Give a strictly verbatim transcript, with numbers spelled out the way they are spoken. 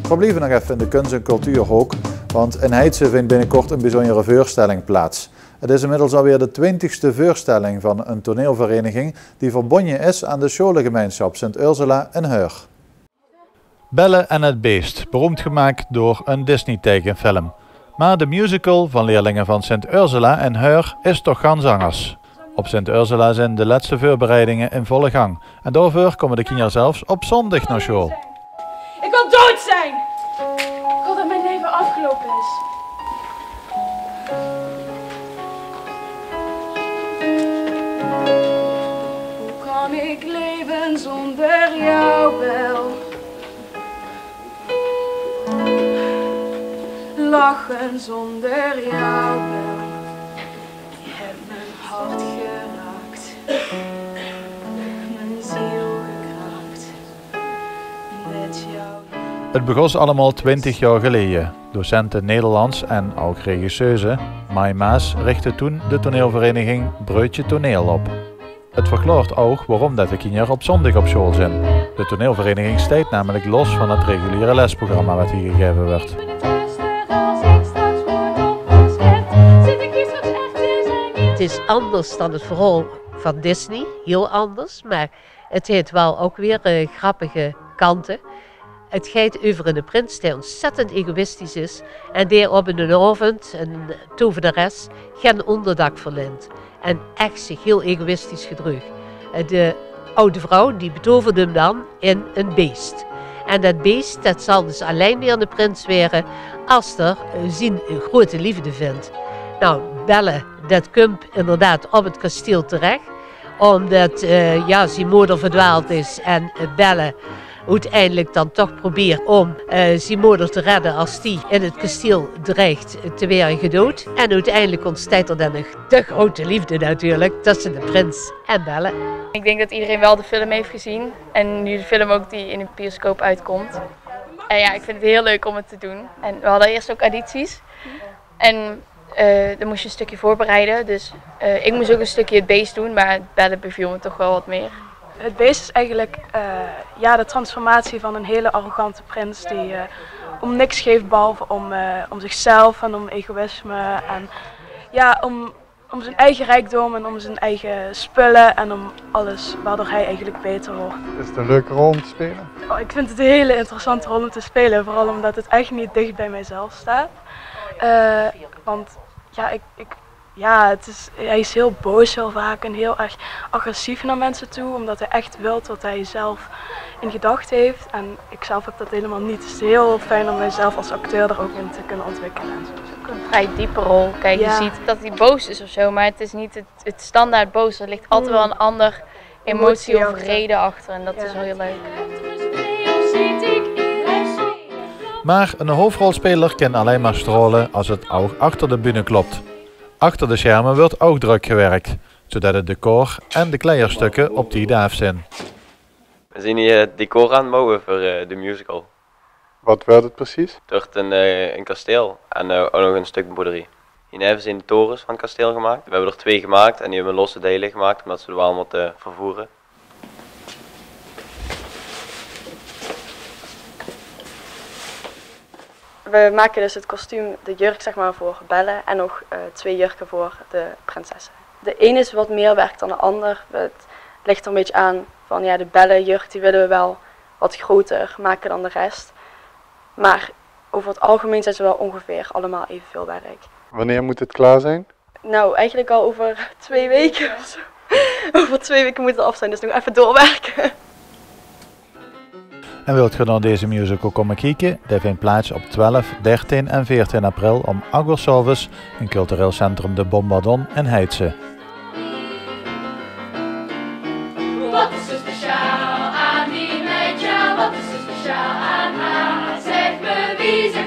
Veer blieve nog effe in de kuns- en cultuurhook, want in Heitse vindj binnekort ein bezunjere veurstelling plaats. Het is inmiddels alweer de twintigste veurstelling van ein toneelvereniging die verbonje is aan de sjolegemeinsjap Sint Ursula in Heur. Belle en het Beest, beroemd gemaak door ein Disney-teikefilm. Maar de musical van leerlinge van Sint Ursula in Heur is toch gans angers. Op Sint Ursula zeen de lètste veurbereidinge in volle gang. En daoveur kómme de kinjer zelfs op zóndig nao sjool. Ik wil dood zijn! Ik wil dat mijn leven afgelopen is. Hoe kan ik leven zonder jou, Bel? Lachen zonder jou, Bel. Je hebt mijn hart geraakt, mijn ziel gekraakt. Met jou. Het begós allemaol twintig jaor geleje. Docente Nederlands en ouch regisseuse Mai Maas richtte toen de toneelvereniging Breutje Toneel op. Het verklaort ouch waorom det de kinjer op zóndig op sjool zeen. De toneelvereniging steit namelik los van het reguliere lesprogramma wat hie gegaeve wuuertj. Het is anders dan het verhaol van Disney, heel anders, maar het heet wel ook weer, eh, grappige kanten. Het geit euver eine prins dae ontzettend egoïstisch is en dae op einen aovend ein tovenares gen ónderdak verlint en ech zich hiel egoïstisch gedreug. Eh, de aw vrouw die betovert 'm dan in ein beest. En det beest, det zal dus allein weer eine prins waere as 'r, eh, zien groeate leefde vindj. Nou, Belle, det kump inderdaad op het kasteel terech, ómdet, eh, jao, zien moder verdwaald is en, eh, Belle oeteindelik dan toch probeert óm, eh, zien moder te redde as die in het kasteel dreigt te waere gedood. En oeteindelik óntsteit 'r dan nog de groeate leefde natuurlik tösse de prins en Belle. Ik denk dat iedereen wel de film heeft gezien en nu de film ook die in de bioscoop uitkomt. En ja, ik vind het heel leuk om het te doen. En we hadden eerst ook audities. En, eh, dan moest je een stukje voorbereiden. Dus, eh, ik moest ook een stukje het beest doen, maar Belle beviel me toch wel wat meer. Het beest is eigenlijk, eh, ja, de transformatie van een hele arrogante prins die, eh, om niks geeft behalve om, eh, om zichzelf en om egoïsme en, ja, om, om zijn eigen rijkdom en om zijn eigen spullen en om alles waardoor hij eigenlijk beter wordt. Is het een leuke rol om te spelen? Oh, ik vind het een hele interessante rol om te spelen, vooral omdat het echt niet dicht bij mijzelf staat. Eh, want ja, ik, ik, ja, het is, hij is heel boos heel vaak en heel erg agressief naar mensen toe, omdat hij echt wilt wat hij zelf in gedachten heeft. En ik zelf heb dat helemaal niet. Dus het is heel fijn om mijzelf als acteur er ook in te kunnen ontwikkelen en zo. Het is ook een vrij diepe rol. Kijk, je ziet dat hij boos is of zo, maar het is niet het, het standaard boos. Er ligt altijd wel een ander emotie of reden achter en dat is wel heel leuk. Maar ein hoofdrolspeler kan allein maar straole as het ouch achter de bühne klopt. Achter de scherme wuuertj ouch drök gewirk, zodet het decor en de kleierstukke op tied aaf zeen. We zien hier het decor aan het bouwen voor, eh, de musical. Wat wuuertj het precies? Het wuuertj ein, eh, ein kasteel en, eh, ouch nog ein stök boerderie. Hie neve zeen de torens van het kasteel gemaakt. We hebben er twee gemaakt en die hebben we in losse delen gemaakt, omdat ze er wel allemaal te vervoeren. We maken dus het kostuum, de jurk zeg maar, voor Belle en nog, eh, twee jurken voor de prinsessen. De een is wat meer werk dan de ander. Het ligt er een beetje aan van, ja, de Belle-jurk, die willen we wel wat groter maken dan de rest. Maar over het algemeen zijn ze wel ongeveer allemaal evenveel werk. Wanneer moet het klaar zijn? Nou, eigenlijk al over twee weken of zo. Over twee weken moet het af zijn, dus nog even doorwerken. En wilt geer nao deze musical kómme kieke? Dae vindj plaats op twelf, dertien en veertien april óm ach oor 's aoves in cultureel centrum De Bombardon in Heitse. Wat is zo speciaal aan die meid? Ja, wat is zo speciaal aan haar? Zeg me wie ze